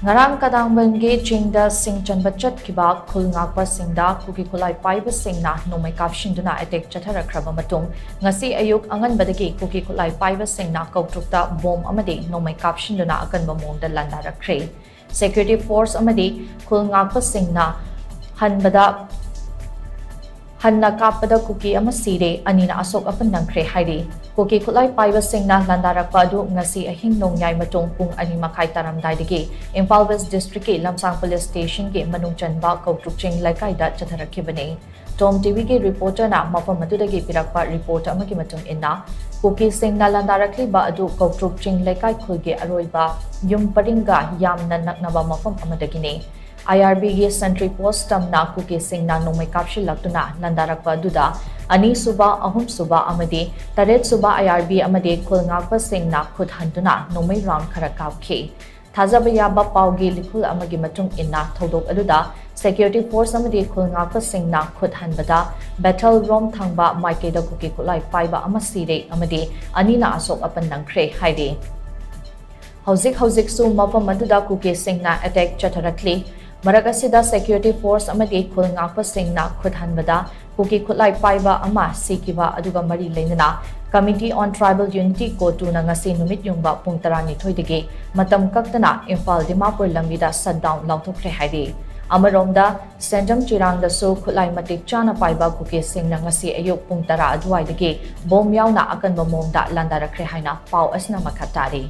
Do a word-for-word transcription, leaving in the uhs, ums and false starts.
ꯉꯔꯥꯡ ꯀꯗꯥꯡꯕꯟꯒꯤ ꯆꯤꯡꯗ ꯁꯤꯡ ꯆꯟꯕ ꯆꯠꯈꯤꯕ ꯈꯨꯜ ꯉꯥꯛꯄꯁꯤꯡꯗ ꯀꯨꯀꯤ ꯈꯨꯠꯂꯥꯏ ꯄꯥꯏꯕꯁꯤꯡꯅ ꯅꯣꯡꯃꯩ ꯀꯥꯞꯁꯤꯟꯗꯨꯅ ꯑꯦꯇꯦꯛ ꯆꯠꯊꯔꯛꯈ꯭ꯔꯕ ꯃꯇꯨꯡ, ꯉꯁꯤ ꯑꯌꯨꯛ ꯑꯉꯟꯕꯗꯒꯤ ꯀꯨꯀꯤ ꯈꯨꯠꯂꯥꯏ ꯄꯥꯏꯕꯁꯤꯡꯅ ꯀꯧꯇ꯭ꯔꯨꯛꯇ ꯕꯣꯝ ꯑꯃꯗꯤ ꯅꯣꯡꯃꯩ ꯀꯥꯞꯁꯤꯟꯗꯨꯅ ꯑꯀꯟꯕ ꯃꯑꯣꯡꯗ ꯂꯥꯟꯗꯥꯔꯛꯈ꯭ꯔꯦ꯫ ꯁꯦꯀ꯭ꯌꯨꯔꯤꯇꯤ ꯐꯣꯔꯁ ꯑꯃꯗꯤ ꯈꯨꯜ ꯉꯥꯛꯄꯁꯤꯡꯅ ꯍꯟꯕꯗ ꯍꯟꯅ ꯀꯥꯞꯄꯗ ꯀꯨꯀꯤ ꯑꯃ ꯁꯤꯔꯦ, ꯑꯅꯤꯅ ꯑꯁꯣꯛ ꯑꯄꯟ ꯅꯪꯈ꯭ꯔꯦ ꯍꯥꯏꯔꯤ꯫ ꯀꯨꯀꯤ ꯈꯨꯠꯂꯥꯏ ꯄꯥꯏꯕꯁꯤꯡꯅ ꯂꯥꯟꯗꯥꯔꯛꯄ ꯑꯗꯨ ꯉꯁꯤ ꯑꯍꯤꯡ ꯅꯣꯡꯌꯥꯏ ꯃꯇꯨꯡ ꯄꯨꯡ ꯑꯅꯤ ꯃꯈꯥꯏ ꯇꯥꯔꯝꯗꯥꯏꯗꯒꯤ ꯏꯝꯐꯥꯜ ꯋꯦꯁ ꯗꯤꯁꯇ꯭ꯔꯤꯛꯀꯤ ꯂꯝꯁꯥꯡ ꯄꯨꯂꯤꯁ ꯁ꯭ꯇꯦꯁꯟꯒꯤ ꯃꯅꯨꯡ ꯆꯟꯕ ꯀꯧꯇ꯭ꯔꯨꯛ ꯆꯤꯡ ꯂꯩꯀꯥꯏꯗ ꯆꯠꯊꯔꯛꯈꯤꯕꯅꯤ꯫ ꯇꯣꯝ ꯇꯤꯚꯤꯒꯤ ꯔꯤꯄꯣꯔꯇꯔꯅ ꯃꯐꯝ ꯑꯗꯨꯗꯒꯤ ꯄꯤꯔꯛꯄ ꯔꯤꯄꯣꯔꯠ ꯑꯃꯒꯤ ꯃꯇꯨꯡ ꯏꯟꯅ, ꯀꯨꯀꯤꯁꯤꯡꯅ ꯂꯥꯟꯗꯥꯔꯛꯂꯤꯕ ꯑꯗꯨ ꯀꯧꯇ꯭ꯔꯨꯛ ꯆꯤꯡ ꯂꯩꯀꯥꯏ ꯈꯨꯜꯒꯤ ꯑꯔꯣꯏꯕ ꯌꯨꯝ ꯄꯔꯤꯡꯒ ꯌꯥꯝꯅ ꯅꯛꯅꯕ ꯃꯐꯝ ꯑꯃꯗꯒꯤꯅꯤ꯫ ꯑꯥꯏ ꯑꯥꯔ ꯕꯤꯒꯤ ꯁꯦꯟꯇ꯭ꯔꯤ ꯄꯣꯁ ꯇꯝꯅ ꯀꯨꯀꯤꯁꯤꯡꯅ ꯅꯣꯡꯃꯩ ꯀꯥꯞꯁꯤꯜꯂꯛꯇꯨꯅ ꯂꯥꯟꯗꯥꯔꯛꯄ ꯑꯗꯨꯗ ꯑꯅꯤꯁꯨꯕ, ꯑꯍꯨꯝꯁꯨꯕ ꯑꯃꯗꯤ ꯇꯔꯦꯠꯁꯨꯕ ꯑꯥꯏ ꯑꯥꯔ ꯕꯤ ꯑꯃꯗꯤ ꯈꯨꯜ ꯉꯥꯛꯄꯁꯤꯡꯅ ꯈꯨꯠ ꯍꯟꯗꯨꯅ ꯅꯣꯡꯃꯩ ꯔꯥꯎꯟ ꯈꯔ ꯀꯥꯞꯈꯤ꯫ ꯊꯥꯖꯕ ꯌꯥꯕ ꯄꯥꯎꯒꯤ ꯂꯤꯈꯨꯜ ꯑꯃꯒꯤ ꯃꯇꯨꯡ ꯏꯟꯅ, ꯊꯧꯗꯣꯛ ꯑꯗꯨꯗ ꯁꯦꯀ꯭ꯌꯨꯔꯤꯇꯤ ꯐꯣꯔꯁ ꯑꯃꯗꯤ ꯈꯨꯜ ꯉꯥꯛꯄꯁꯤꯡꯅ ꯈꯨꯠ ꯍꯟꯕꯗ ꯕꯦꯊꯦꯜ ꯔꯣꯝ ꯊꯪꯕ ꯃꯥꯏꯀꯩꯗ ꯀꯨꯀꯤ ꯈꯨꯠꯂꯥꯏ ꯄꯥꯏꯕ ꯑꯃ ꯁꯤꯔꯦ ꯑꯃꯗꯤ ꯑꯅꯤꯅ ꯑꯁꯣꯛ ꯑꯄꯟ ꯅꯪꯈ꯭ꯔꯦ ꯍꯥꯏꯔꯤ꯫ ꯍꯧꯖꯤꯛ ꯍꯧꯖꯤꯛꯁꯨ ꯃꯐꯝ ꯑꯗꯨꯗ ꯀꯨꯀꯤꯁꯤꯡꯅ ꯑꯦꯇꯦꯛ ꯆꯠꯊꯔꯛꯂꯤ꯫ ꯃꯔꯛ ꯑꯁꯤꯗ ꯁꯦꯀ꯭ꯌꯨꯔꯤꯇꯤ ꯐꯣꯔꯁ ꯑꯃꯗꯤ ꯈꯨꯜ ꯉꯥꯛꯄꯁꯤꯡꯅ ꯈꯨꯠ ꯍꯟꯕꯗ ꯀꯨꯀꯤ ꯈꯨꯠꯂꯥꯏ ꯄꯥꯏꯕ ꯑꯃ ꯁꯤꯈꯤꯕ ꯑꯗꯨꯒ ꯃꯔꯤ ꯂꯩꯅꯅ Committee on Tribal Unity, ꯀꯣꯇꯨꯅ ꯉꯁꯤ ꯅꯨꯃꯤꯠ ꯌꯨꯡꯕ ꯄꯨꯡ ꯇꯔꯥꯅꯤꯊꯣꯏꯗꯒꯤ ꯃꯇꯝ ꯀꯛꯇꯅ ꯏꯝꯐꯥꯜ ꯗꯤꯃꯥꯄꯨꯔ ꯂꯝꯕꯤꯗ ꯁꯠ ꯗꯥꯎꯟ ꯂꯥꯎꯊꯣꯛꯈ꯭ꯔꯦ ꯍꯥꯏꯔꯤ꯫ ꯑꯃꯔꯣꯝꯗ, ꯁꯦꯟꯖꯝ ꯆꯤꯔꯥꯡꯗꯁꯨ ꯈꯨꯠꯂꯥꯏ ꯃꯇꯤꯛ ꯆꯥꯅ ꯄꯥꯏꯕ ꯀꯨꯀꯤꯁꯤꯡꯅ ꯉꯁꯤ ꯑꯌꯨꯛ ꯄꯨꯡ ꯇꯔꯥ ꯑꯗꯨꯋꯥꯏꯗꯒꯤ ꯕꯣꯝ ꯌꯥꯎꯅ ꯑꯀꯟꯕ ꯃꯑꯣꯡꯗ ꯂꯥꯟꯗꯥꯔꯛꯈ꯭ꯔꯦ ꯍꯥꯏꯅ ꯄꯥꯎ ꯑꯁꯤꯅ ꯃꯈꯥ ꯇꯥꯔꯤ꯫